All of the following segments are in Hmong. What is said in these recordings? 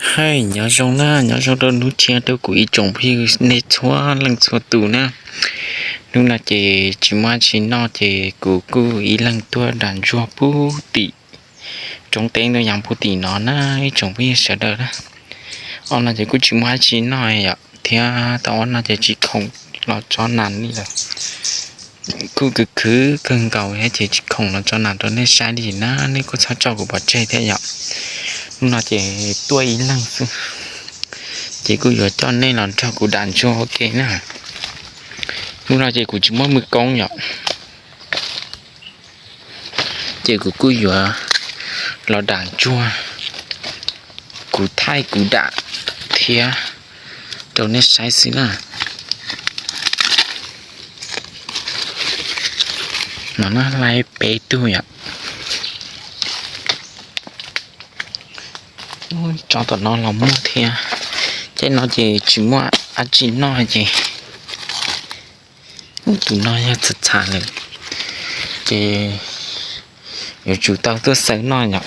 Hais nyob zoo na, nyob zoo rau hnub tshiab rau kuv ib tsoom phooj ywg nej txhua leej txhua tus na. Hnub no ces tsis muaj dab tsi noj ces kuv kuj ib leeg tuaj dam ntsuag pub tim roob teeb ntoo yas pub tim no na, ib tsoom phooj ywg sawv daws na. Ob no ces kuj tsis muaj dab tsi noj yom, thiab tau ob no ces tsis khoom los tso nas li lawm. Kuj khwv khwv kawg nkaus thiab ces tsis khoom los tso nas rau nej saib li na, nej kuj txhob tso kuv pov tseg thiab yom. Hnub no ces tuaj ib leeg xwb, ces kuj yuav coj nej los nrog kuv dam ntsuag ua ke na. Hnub no ces kuv tsis muaj mwj koob yom, ces kuv kuj yuav los dam ntsuag, kuv thaij kuv dam thiab rau nej saib xwb na. No na, laib peb tug yom. Tso tom no los muaj thiab. Caij no ces tsis muaj dab tsi noj ces tus no yog txhav txhav lawm, ces yuav tsum tau tuaj xawv noj yom.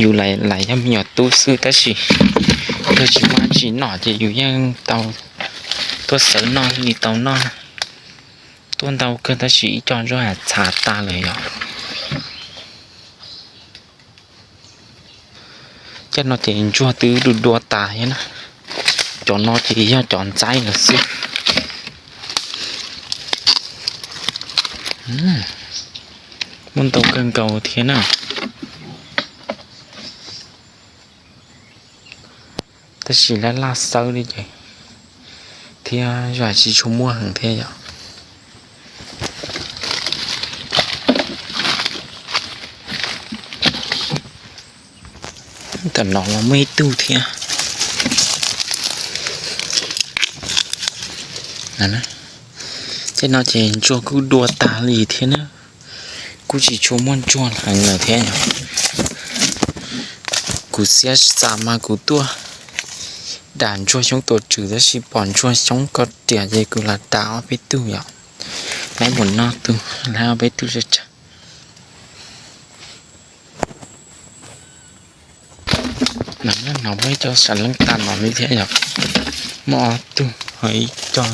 Yus lam yog me nyuam tub xwb tab sis yog tsis muaj dab tsi noj ces yus yeej tau tuaj xawv noj li tau noj. Tuaj ntau kawg tab sis ib co ntsuag txhav tas lawm yom. Caij no ces ntsuag twb dua dua tas thiab na. Cov no ces yog cov ntxaib lawm xwb. Muaj ntau kawg nkaus thiab na. Tab sis laj laj xawb li ces thiab yam tsis tshua muaj heev thiab yom. Tam no los muaj ib tug thiab. Tej no ces ntsuag kuj dua tag li thiab na. Kuj tsis tshua muaj ntsuag heev lawm thiab yom. Kuv xiab xav mas kuv tuaj dam ntsuag xyoob tuam tswm tab sis pom ntsuag xyoob ko riam ces kuv lam dam ob peb tug yom. Laib mus noj tug, laib ob peb tug tsawg tsawg. No muaj ib co sam leej tas no li thiab yom. Muaj ob tug ho ib co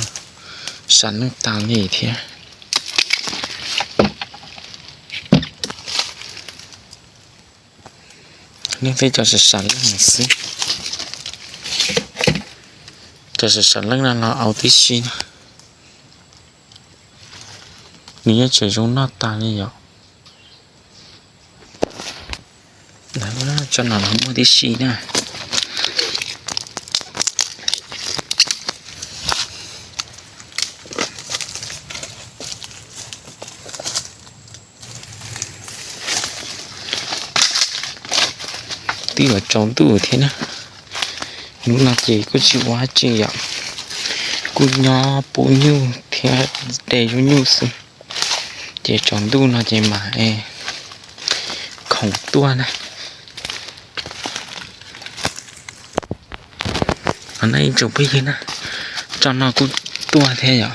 sam leej tas li thiab. Nws tej co sam sam leej xwb. Co sam sam leej no los au tib si na. Nws yeej tseem zoo noj tas li yom. Tso no los muaj tib si na. Twb yuav tsaus ntuj thiab na. Hnub no ces kuj tsis ua dab tsi yom, kuj nyob pub nyuj thiab de zub nyuj xwb. Ces tsaus ntuj no ces mam khoom tuaj na. Ib tsoom phooj ywg na, tso no kuj tuaj thiab yom.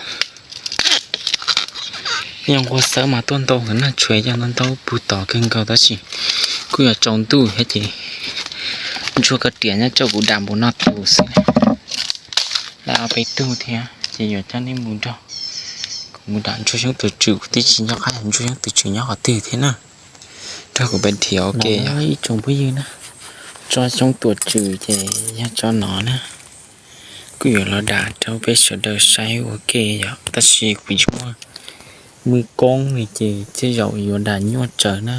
Yog nqua xawb mas tuaj ntau heev na, tshuav yog ntau ntau puag tod kawg nkaus tab sis kuj yuav tsaus ntuj thiab ces ntsuag ko riam nyob rau kuv dam npaum no tus xwb. Lawv ob peb tug thiab ces yuav coj nej mus nrog kuv mus dam ntsuag xyoob tuam tswm, kuv twb tsis nco qab ntsuag xyoob tuam tswm nyob qhov twg thiab na. Nrog kuv peb nrhiav ua ke yom ib tsoom phooj ywg na. Tso xyoob tuam tswm ces yog tso no na. Kuj yuav los dam rau peb sawv daws saib ua ke yom, tab sis kuv tsis muaj mwj koob li ces tej zaum yuav dam nyuaj tsawv na.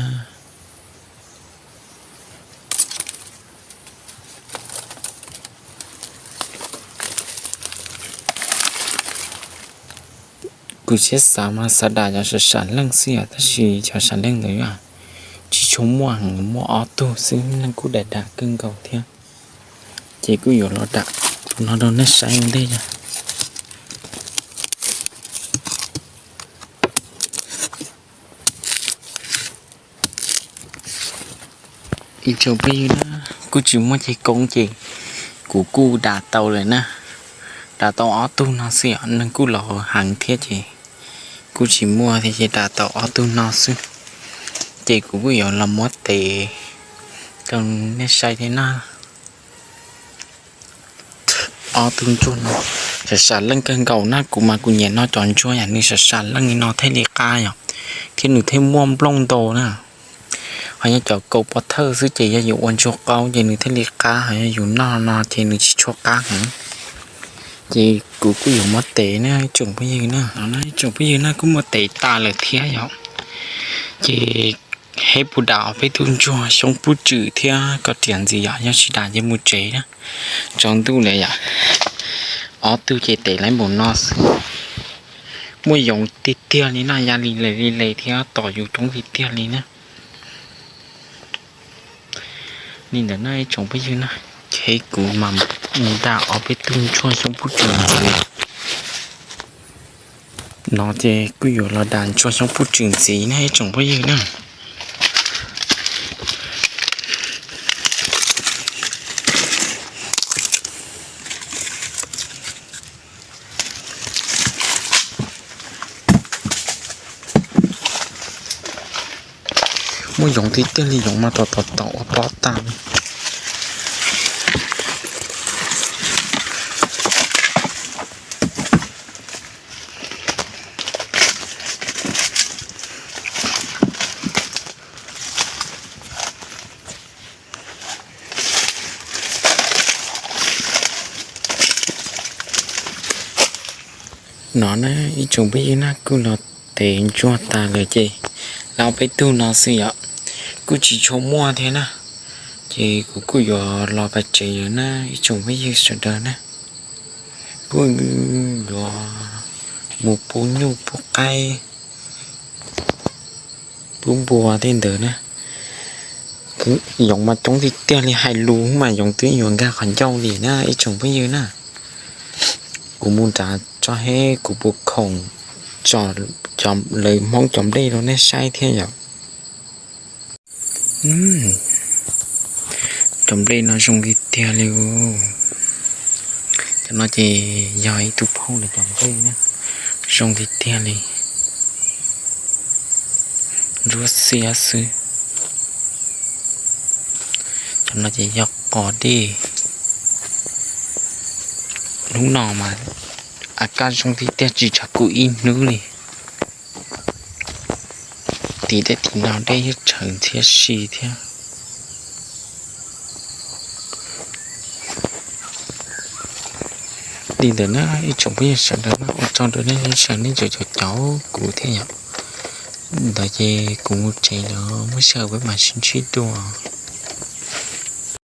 Kuv siab xav mas xav dam cov sam sam leej xwb yom, tab sis cov sam leej ntawd tsis tshua muaj heev, muaj ob tug xwb, neeg kuj dam dam kawg nkaus thiab. Ces kuj yuav los dam tus no rau nej saib ua ntej yom. Ib tsoom phooj ywg na, kuj tsis muaj ceg koob ces kuv kuj dam tau lawm na. Dam tau ob tug no xwb os, neeg kuj los heev thiab ces kuj tsis muaj thiab ces dam tau ob tug no xwb. Ces kuv kuj yuav los muab tev rau nej saib thiab na. Ob tug ntsuag no sam sam leej kawg nkaus na, kuv mas kuv nyiam noj cov ntsuag yam nws sam sam leej li no thiaj li qab yom, thiab nws thiaj muaj nplooj ntau na. Ho yog cov kaus pov thawj xwb ces yog yus ua ntsuag qaub ces nws thiaj li qab, ho yog yus noj no ces nws tsis tshua qab heev. Ces kuv kuj yuav muab tev na ib tsoom phooj ywg na, no ib tsoom phooj ywg na kuj muab tev tas lawm thiab yom. Ces heb puas dam ob peb tug ntsuag xyoob pub tswm thiab koj riam ntxiv yom, yog tsis dam ces mus tsev na. Tsaus ntuj lawm yom, ob tug ces tev lawm npaum no xwb. Muaj yoov tiag tiag li na, ya li lawm li lawm thiab tom yus coob tiag tiag li na. Li ntawd na ib tsoom phooj ywg na, ces kuv mam mus dam ob peb tug ntsuag xyoob pub tswm ntxiv. No ces kuj yuav los dam ntsuag xyoob pub tswm ntxiv na ib tsoom phooj ywg na. Muaj yoov tiag tiag li, yoov mas tom tom tom ua pob tag li. No na ib tsoom phooj ywg na, kuj los tev ntsuag tas lawm ces lawv ob peb tug no xwb yom, kuj tsis tshua muaj thiab na. Ces kuv kuj yuav los pais tsev lawm na ib tsoom phooj ywg sawv daws na. Kuj yuav mus pub nyuj pub qaib, pub npua tej ntawd na. Yoov mas coob tiag tiag li, hais lus mas yoov twb yuav nkag qhov ncauj li na ib tsoom phooj ywg na. Kuv mus nrad tso seb kuv puas khoom tsom lawv Hmoob cov nplej rau nej saib thiab yom. Cov nplej no zoo li tiag li. Cov no ces yog ib tug phauj lawv cov nplej na, zoo li tiag li, ntsuab xiab xwb. Cov no ces yog qos dej. Hnub no mas a kaj zoo li tiag, tsis tshav kub ib hnub li. Tim tej tim no dej yeej tshawv ntxhiab si thiab. Li ntawd na ib tsoom phooj ywg sawv daws na, ua tsaug rau nej sawv daws nej tseem caum kuv thiab yom. Ntawd ces kuv mus tsev lawm, muaj sij hawm peb mam sib ntsib dua.